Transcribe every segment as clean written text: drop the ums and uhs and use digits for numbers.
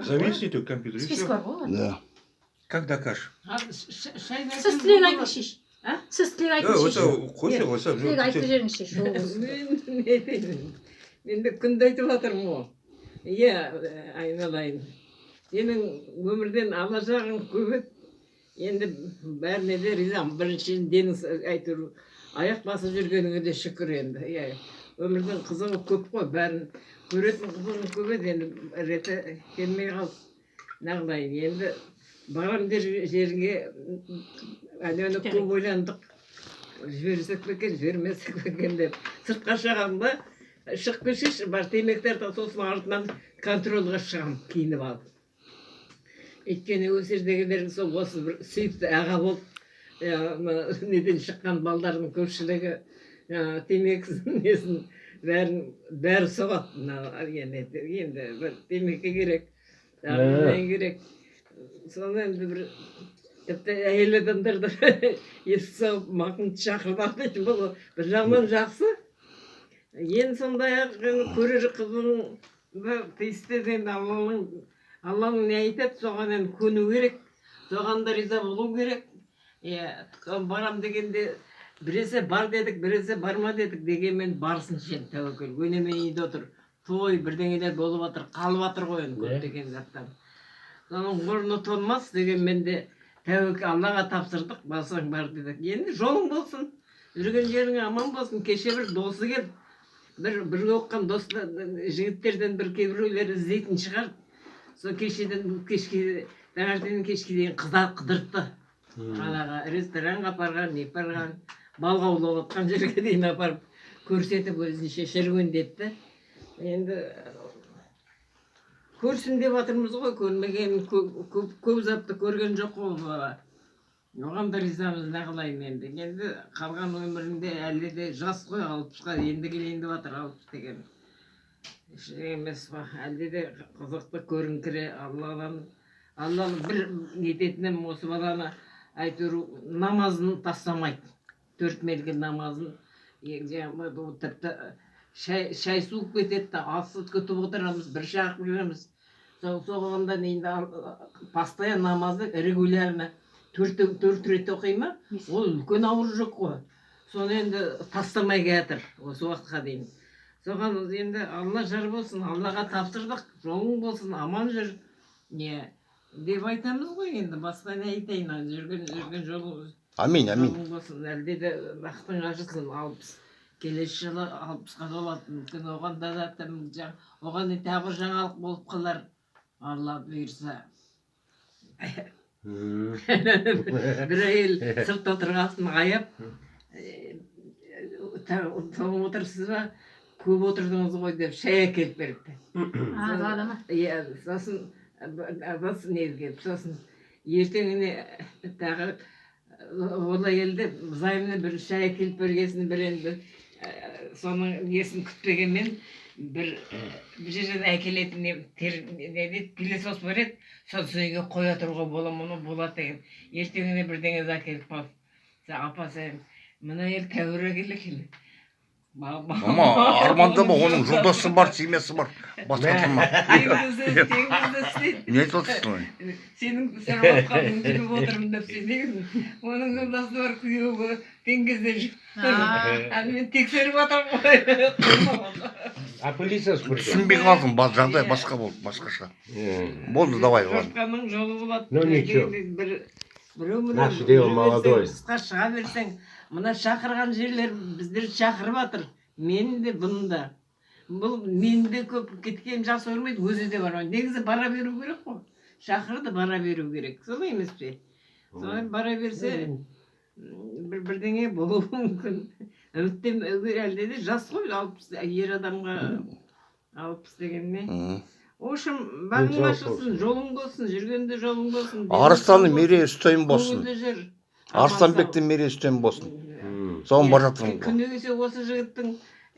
Зависит от компьютера, и Список все. Бар ғой оларда. Да. Как докажешь? Сіз тілек айтыңызшы. А? Сіз тілек Да, айтыңызшы. осы қойса, қойса. Тілек айтып жіберіңізші, жол болсын. Мен не айтайын? Мен де күнде айтып жатырмын ғой. Иә, айналайын. Сенің өмірден алашағың көп еді. Енді бәріне де ризамын. Біріншіден, денің әйтеуір аяқ басып жүргеніңе де шүкір енді. Иә, өмірдің қызығы көп қой, бәрін көретін қызығы көп еді, енді реті келмей қалды. Нағылайын, енді барам дер жеріңе әлі көп ойландық. Жіберсек пе екен, жібермесек пе екен деп. Сыртқа шығамын ба, шығып келсеші, бар темекі тартамын, сосын артынан контрольға шығамын киініп алып. Өйткені осы жердегілердің сол осы бір сүйікті аға болып, мына неден шыққан балдардың көпшілігі темекісін, несін, бәрін бәрі соғады. Мына енді бір темекі керек, тағы бірдеңе керек. Соны енді бір тіпті әйел адамдар да есік соғып, мақұл, шақырып алды дейтін. Бұл бір жағынан жақсы. Енді сондай ақ енді көрер қызың тиісті. Енді Алланың не айтады, соған енді көну керек, соған да риза болу керек. Иә, соған барам дегенде, біресе бар дедік, біресе барма дедік. Дегенмен барсыншы енді, тәуекел. Өнемен үйде отыр, той бірдеңелер болып жатыр, қалып жатыр ғой енді көптеген заттан. Соның орны толмас. Дегенмен де тәуекел, Аллаға тапсырдық, барсаң бар дедік. Енді жолың болсын, жүрген жерің аман болсын. Кеше бір досы келіп, бір бірге оқыған дос жігіттерден бір кейбіреулер іздейтін шығар. Сол кешеден кешке, таңертеңнен кешке дейін қыздар қыдыртты. Қалаға, ресторанға апарған, не апарған, балық аулап жатқан жерге дейін апарып көрсетіп, өзінше серуендетті. Енді көрсін деп жатырмыз ғой, көрмеген көп, көп, көп затты көрген жоқ қой ол бала. Оған да ризамыз, неғылайын енді. Енді қалған өмірінде әлі де жас қой, 60-қа енді келейін деп жатыр, 60 деген ештеңе емес қой. Әлде де қызықты көріңкіре. Алладан, Алланың бір нететінім, осы баланы әйтеуір намазын тастамайды, төрт мезгіл намазын. Жаңағы бұл тіпті шай суып кетеді да, асты күтіп отырамыз, бір шағып жүреміз. Сол соғанда енді постоянно намазды регулярно төрт рет оқи ма, ол үлкен ауыр жүк қой. Соны енді тастамай келатыр осы уақытқа дейін. Соған енді Алла жар болсын, Аллаға тапсырдық, жолың болсын, аман жүр не деп айтамыз ғой. Енді басқа не айтайын? Ал жүрген жолың Аминь, аминь. жолың болсын, әлде де бақытың ашылсын. 60, келесі жылы 60-қа толады. Мүмкін, оған да тым оған да тағы бір жаңалық болып қалар, Алла бұйырса. Бір әйел сыртта отырғасын аяп, «Тоңып отырсыз ба, көп отырдыңыз ғой», — деп шай әкеліп беріпті. А, далада ма? Иә, сосын бас неге, сосын ертеңіне тағы ол әйелді взаимно бір шай әкеліп бергесін, бір енді соның несін күтпегенмен, бір жерден әкелетін не, не дейді, пылесос бар еді, соны үйге қоя тұруға бола ма, болады деген. Ертеңіне бірдеңе әкеліп қалды. Сен, апа, сен мына әйел тәуір әйел екен. Мама, армандама, оның жолдасы бар, семьясы бар. Басқа тұрма. Теңізде істейді. Не айтып отырсың ой? Сенің сұрап жатқаның жүріп отырмын деп сенемін. Оның жолдасы бар, күйеуі теңізде жүр. Ал мен тексеріп жатырмын ғой. А пылесос при чем? Түсінбей қалдым, жағдай басқа болды, басқаша. Болды, давай, ладно. Жортқанның жолы болады. Ну, ничего. Бір біреу мына Наше дело жүре берсең, молодой. Тысқа шыға берсең, мына шақырған жерлер, біздерді шақырып жатыр. Мен де, бұны да. Бұл мен де көп кеткен жақсы көрмейді, өзі де бармайды. Негізі бара беру керек қой. Шақырды, бара беру керек. Солай емес пе? Солай бара берсе, бір бірдеңе болуы мүмкін. Үміттен әлде де жас қой, 60, ер адамға 60 деген не? В общем, бағың Денсаулық ашылсын, болсын. Жолың болсын, жүргенде жолың болсын. Денің Арыстанның сау мерейі үстем болсын, болсын. көңілді жүр. Арыстанбектің мерейі үстем болсын. Соған бара жатырмын ғой. Күні кеше осы жігіттің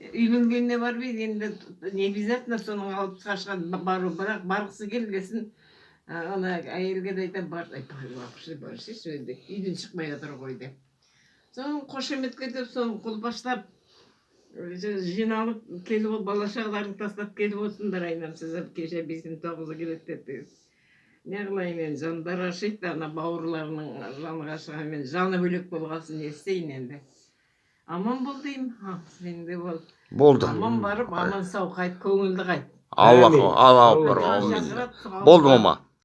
үйленгеніне барып еді. Енді не обязательно соның 60-қа шыған бару, бірақ барғысы келгесін, ана әйелге де айтамын: «Бар, вообще барсайшы енді, үйден шықпай жатыр ғой», — деп. Соны қошеметке деп, соны қолпаштап. Жиналып келіп, бала шағаларын тастап келіп отырсыңдар, айнам, сіздер кеше 8:05 келеді дедіңіз. Не қылайын енді, жандары ашиды да, ана бауырларының жаны қашығанмен жаны бөлек болғасын, не істейін енді. Аман бол деймін, сен де бол. Болды. Аман барып, аман сау қайт, көңілді қайт. Аллах Әмин. Аллах акбар. Қан Әмин. шақырады, Болды, мама.